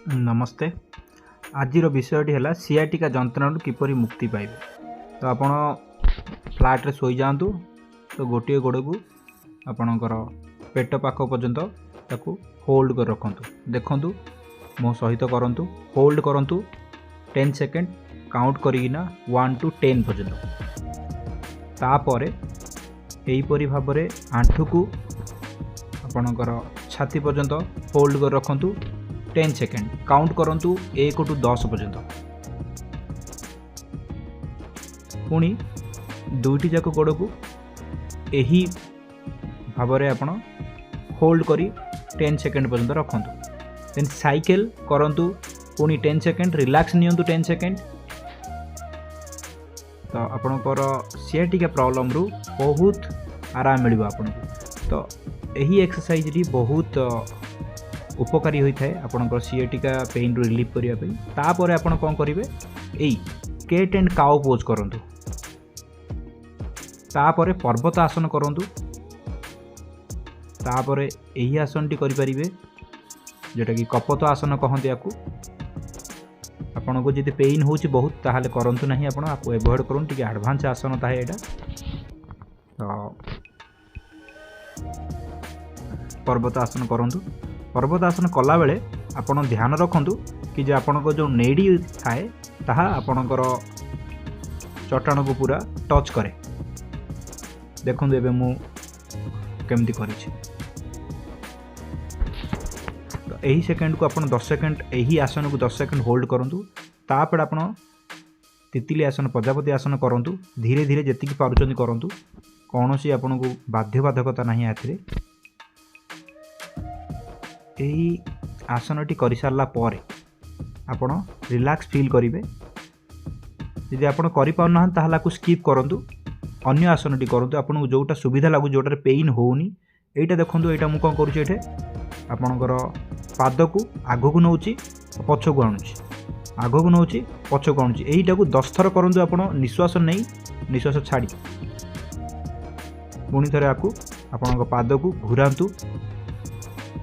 ନମସ୍ତେ। ଆଜିର ବିଷୟଟି ହେଲା ସିଆଟିକା ଯନ୍ତ୍ରଣାରୁ କିପରି ମୁକ୍ତି ପାଇବେ। ତ ଆପଣ ଫ୍ଲାଟ୍ରେ ଶୋଇଯାଆନ୍ତୁ। ତ ଗୋଟିଏ ଗୋଡ଼କୁ ଆପଣଙ୍କର ପେଟ ପାଖ ପର୍ଯ୍ୟନ୍ତ ତାକୁ ହୋଲ୍ଡ କରି ରଖନ୍ତୁ। ଦେଖନ୍ତୁ, ମୋ ସହିତ କରନ୍ତୁ। ହୋଲ୍ଡ କରନ୍ତୁ 10 ସେକେଣ୍ଡ କାଉଣ୍ଟ କରିକିନା 1 ଟୁ 10 ପର୍ଯ୍ୟନ୍ତ। ତାପରେ ଏହିପରି ଭାବରେ ଆଣ୍ଠୁକୁ ଆପଣଙ୍କର ଛାତି ପର୍ଯ୍ୟନ୍ତ ହୋଲ୍ଡ କରି ରଖନ୍ତୁ 10 ସେକେଣ୍ଡ, କାଉଣ୍ଟ କରନ୍ତୁ 1 ଟୁ 10 ପର୍ଯ୍ୟନ୍ତ। ପୁଣି ଦୁଇଟି ଯାକ ଗୋଡ଼କୁ ଏହି ଭାବରେ ଆପଣ ହୋଲ୍ଡ କରି 10 ସେକେଣ୍ଡ ପର୍ଯ୍ୟନ୍ତ ରଖନ୍ତୁ। ଦେନ୍ ସାଇକେଲ କରନ୍ତୁ, ପୁଣି 10 ସେକେଣ୍ଡ ରିଲାକ୍ସ ନିଅନ୍ତୁ 10 ସେକେଣ୍ଡ। ତ ଆପଣଙ୍କର ସିଆଟିକା ପ୍ରୋବ୍ଲେମରୁ ବହୁତ ଆରାମ ମିଳିବ ଆପଣଙ୍କୁ। ତ ଏହି ଏକ୍ସରସାଇଜଟି ବହୁତ ଉପକାରୀ ହୋଇଥାଏ ଆପଣଙ୍କର ସିଆଟିକା ପେନ୍ରୁ ରିଲିଫ୍ କରିବା ପାଇଁ। ତାପରେ ଆପଣ କ'ଣ କରିବେ, ଏଇ କେଟ୍ ଆଣ୍ଡ କାଉ ପୋଜ୍ କରନ୍ତୁ। ତାପରେ ପର୍ବତ ଆସନ କରନ୍ତୁ। ତାପରେ ଏହି ଆସନଟି କରିପାରିବେ, ଯେଉଁଟାକି କପତ ଆସନ କହନ୍ତି ୟାକୁ। ଆପଣଙ୍କୁ ଯଦି ପେନ୍ ହେଉଛି ବହୁତ, ତାହେଲେ କରନ୍ତୁ ନାହିଁ, ଆପଣ ଆକୁ ଏଭଏଡ଼ କରନ୍ତୁ। ଟିକେ ଆଡ଼ଭାନ୍ସ ଆସନ ଥାଏ ଏଇଟା। ତ ପର୍ବତ ଆସନ କରନ୍ତୁ। ପର୍ବତ ଆସନ କଲାବେଳେ ଆପଣ ଧ୍ୟାନ ରଖନ୍ତୁ କି ଯେ ଆପଣଙ୍କ ଯେଉଁ ନେଡ଼ି ଥାଏ, ତାହା ଆପଣଙ୍କର ଚଟାଣକୁ ପୁରା ଟଚ୍ କରେ। ଦେଖନ୍ତୁ ଏବେ ମୁଁ କେମିତି କରିଛି। ତ ଏହି ସେକେଣ୍ଡକୁ ଆପଣ 10 ସେକେଣ୍ଡ, ଏହି ଆସନକୁ 10 ସେକେଣ୍ଡ ହୋଲ୍ଡ କରନ୍ତୁ। ତାପରେ ଆପଣ ତିତିଲି ଆସନ, ପ୍ରଜାପତି ଆସନ କରନ୍ତୁ। ଧୀରେ ଧୀରେ ଯେତିକି ପାରୁଛନ୍ତି କରନ୍ତୁ, କୌଣସି ଆପଣଙ୍କୁ ବାଧ୍ୟବାଧକତା ନାହିଁ ଏଥିରେ। ଏହି ଆସନଟି କରିସାରିଲା ପରେ ଆପଣ ରିଲାକ୍ସ ଫିଲ୍ କରିବେ। ଯଦି ଆପଣ କରିପାରୁନାହାନ୍ତି, ତାହେଲେ ଆକୁ ସ୍କିପ୍ କରନ୍ତୁ, ଅନ୍ୟ ଆସନଟି କରନ୍ତୁ, ଆପଣଙ୍କୁ ଯେଉଁଟା ସୁବିଧା ଲାଗୁଛି, ଯେଉଁଟାରେ ପେନ୍ ହେଉନି। ଏଇଟା ଦେଖନ୍ତୁ, ଏଇଟା ମୁଁ କ'ଣ କରୁଛି ଏଇଠି, ଆପଣଙ୍କର ପାଦକୁ ଆଗକୁ ନେଉଛି, ପଛକୁ ଆଣୁଛି, ଆଗକୁ ନେଉଛି, ପଛକୁ ଆଣୁଛି। ଏଇଟାକୁ 10 ଥର କରନ୍ତୁ ଆପଣ, ନିଶ୍ୱାସ ନେଇ ନିଶ୍ୱାସ ଛାଡ଼ି। ପୁଣି ଥରେ ଆକୁ ଆପଣଙ୍କ ପାଦକୁ ଘୁରାନ୍ତୁ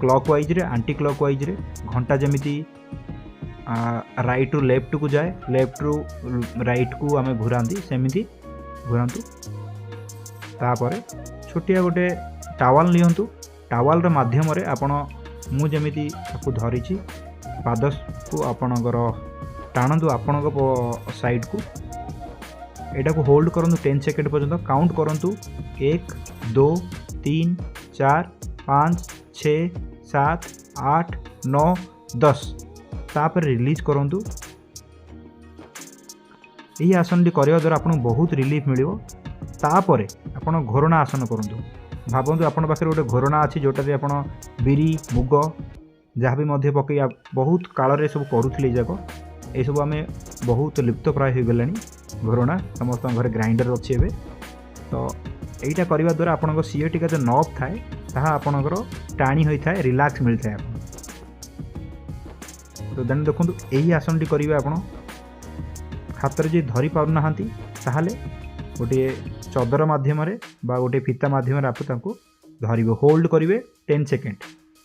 କ୍ଲକ୍ ୱାଇଜ୍ରେ, ଆଣ୍ଟି କ୍ଲକ୍ ୱାଇଜ୍ରେ। ଘଣ୍ଟା ଯେମିତି ରାଇଟ୍ରୁ ଲେଫ୍ଟକୁ ଯାଏ, ଲେଫ୍ଟରୁ ରାଇଟ୍କୁ ଆମେ ଘୁରାନ୍ତି, ସେମିତି ଘୁରାନ୍ତୁ। ତାପରେ ଛୋଟିଆ ଗୋଟେ ଟାୱାଲ୍ ନିଅନ୍ତୁ। ଟାୱାଲ୍ର ମାଧ୍ୟମରେ ଆପଣ, ମୁଁ ଯେମିତି ତାକୁ ଧରିଛି, ପାଦକୁ ଆପଣଙ୍କର ଟାଣନ୍ତୁ ଆପଣଙ୍କ ସାଇଡ଼କୁ। ଏଇଟାକୁ ହୋଲ୍ଡ କରନ୍ତୁ 10 ସେକେଣ୍ଡ ପର୍ଯ୍ୟନ୍ତ, କାଉଣ୍ଟ କରନ୍ତୁ 1, 2, 3, 4, 5, 6, 7, 8, 9, 10। ତାପରେ ରିଲିଜ୍ କରନ୍ତୁ। ଏହି ଆସନଟି କରିବା ଦ୍ୱାରା ଆପଣଙ୍କୁ ବହୁତ ରିଲିଫ୍ ମିଳିବ। ତାପରେ ଆପଣ ଘୋରଣା ଆସନ କରନ୍ତୁ। ଭାବନ୍ତୁ ଆପଣଙ୍କ ପାଖରେ ଗୋଟେ ଘୋରଣା ଅଛି, ଯେଉଁଟାରେ ଆପଣ ବିରି, ମୁଗ ଯାହା ବି ମଧ୍ୟ ପକାଇ ବହୁତ କାଳରେ ସବୁ କରୁଥିଲେ। ଏଇ ଯାକ ଏସବୁ ଆମେ ବହୁତ ଲିପ୍ତ ପ୍ରାୟ ହୋଇଗଲାଣି। ଘୋରଣା ସମସ୍ତଙ୍କ ଘରେ ଗ୍ରାଇଣ୍ଡର ଅଛି ଏବେ। ତ ଏଇଟା କରିବା ଦ୍ୱାରା ଆପଣଙ୍କ ସିଏଟିକା ଯେଉଁ ନବ୍ ଥାଏ, ତାହା ଆପଣଙ୍କର ଟାଣି ହୋଇଥାଏ, ରିଲାକ୍ସ ମିଳିଥାଏ ଆପଣ। ତ ଦେନ୍ ଦେଖନ୍ତୁ, ଏହି ଆସନଟି କରିବେ ଆପଣ। ହାତରେ ଯଦି ଧରି ପାରୁନାହାନ୍ତି, ତାହେଲେ ଗୋଟିଏ ଚଦର ମାଧ୍ୟମରେ ବା ଗୋଟିଏ ଫିତା ମାଧ୍ୟମରେ ଆପଣ ତାଙ୍କୁ ଧରିବେ, ହୋଲ୍ଡ କରିବେ 10 ସେକେଣ୍ଡ।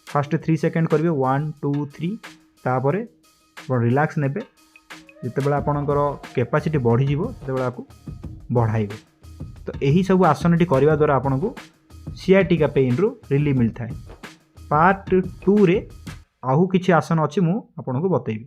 ଫାଷ୍ଟ 3 ସେକେଣ୍ଡ କରିବେ, 1, 2, 3। ତାପରେ ଆପଣ ରିଲାକ୍ସ ନେବେ। ଯେତେବେଳେ ଆପଣଙ୍କର କେପାସିଟି ବଢ଼ିଯିବ, ସେତେବେଳେ ଆକୁ ବଢ଼ାଇବେ। ତ ଏହି ସବୁ ଆସନଟି କରିବା ଦ୍ୱାରା ଆପଣଙ୍କୁ ସିଆଟିକା ପେନ୍ରୁ ରିଲିଫ୍ ମିଳିଥାଏ। ପାର୍ଟ 2ରେ ଆଉ କିଛି ଆସନ ଅଛି, ମୁଁ ଆପଣଙ୍କୁ ବତେଇବି।